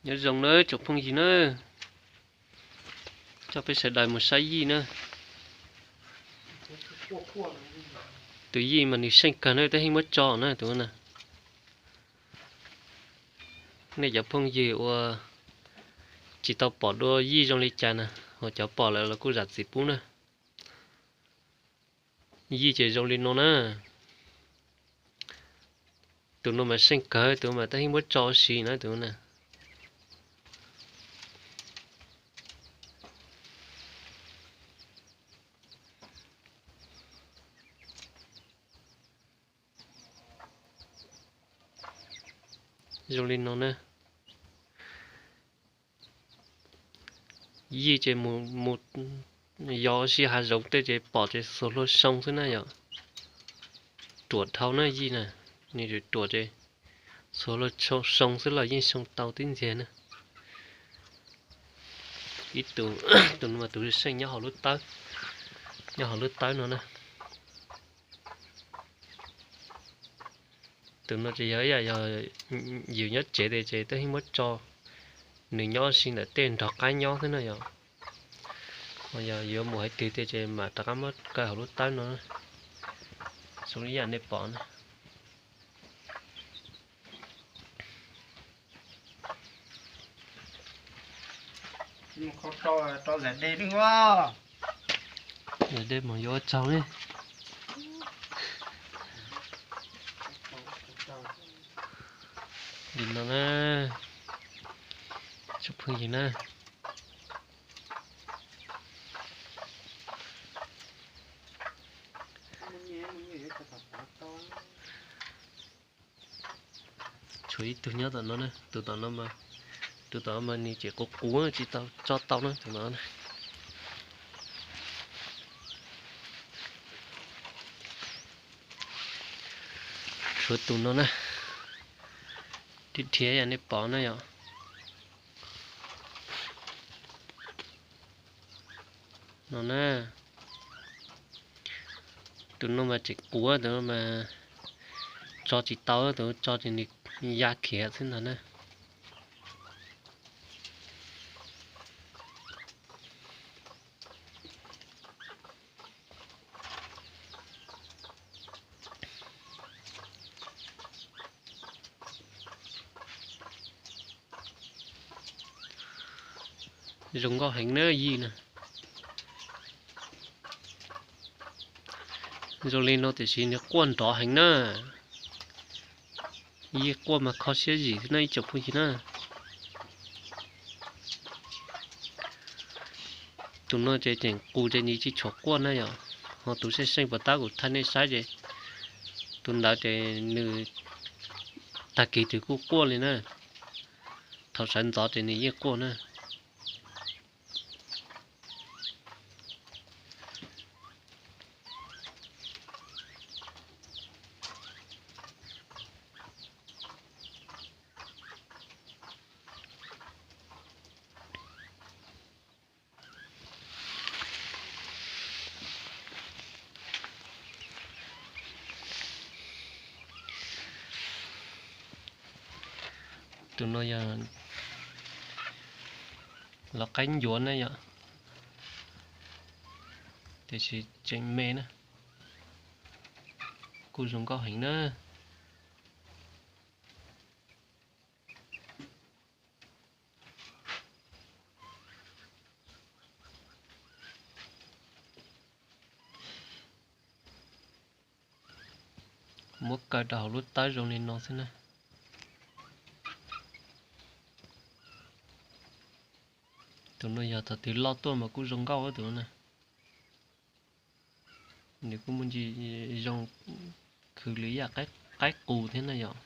Nyob zoo na tsoom phooj ywg na, coj peb sawv daws mus saib yij na. Tus yij mas nws seej kawg na, twb yeej muab tso na tus na. Nej cov phooj ywg uas tsis tau pom dua yij zoo li cas na, ho cov pom lawm los kuj zam txim pub na. Yij ces zoo li no na. Tus no mas seej kawg, tus mas twb yeej muab tso ua si na tus na. Zoo li no na. Yij ces mus, mus yos ua si hav zoov tej ces pom ces xuas hlua soo xwb na yom. Ruam dhau na yij na, nws ruam ces xuas hlua soo xwb los yeej soo tau tib ntxiag na. Ib tus, tus no mas tus seej nyob hauv lub tawb, nyob hauv lub tawb no na. Tus no ces yog ib yam yog yus nyob tsev tias ces twb yeej muab tso, nws nyob si ntawm tej nrog qaib nyob xwb na yom. Yog yuav mus hais twg tias ces mam rov qab muab kaw hauv lub tawb no, zoo li yam nej pom na. Zam dej mas yuav ua tsaug ne. Li no na, tsoom phooj ywg na. Tshuav ib tug nyob tom no na, tus tom no, tus tom no mas nws ces quv quv tsis tau tso tau na tus no. Tshuav tus no na, dhia dhia yam nej pom na yom. No na, tus no mas tseem quv, tus no mas tso tsis tau, tus tso ces nws ya khiav xwb ntag na. Zoo nkauj heev na yij na. Zoo li no tiam sis nws quaj nrov heev na. Yij quaj mas kho siab zim xwb na ib tsoom phooj ywg na. Tus no ces tseem qus ces nws tsis tshua quaj na yom. Ho tus seej seej puas tab kuv thaij nej saib ces tus ntawd ces nws tag kis twg kuj quaj li na. Thaum sawv ntxov ces nws yeej quaj na. Tus no yog lov qaib ncuav na yom, tiam sis tseem me na, kuj zoo nkauj heev na. Muab kaw rau hauv lub tawb zoo li no xwb na. Tus no yog thaum twg loj tuaj mas kuj zoo nkauj tus no na. Nws kuj muaj ntsis zoo khwv li yam qaib qus thiab na yom.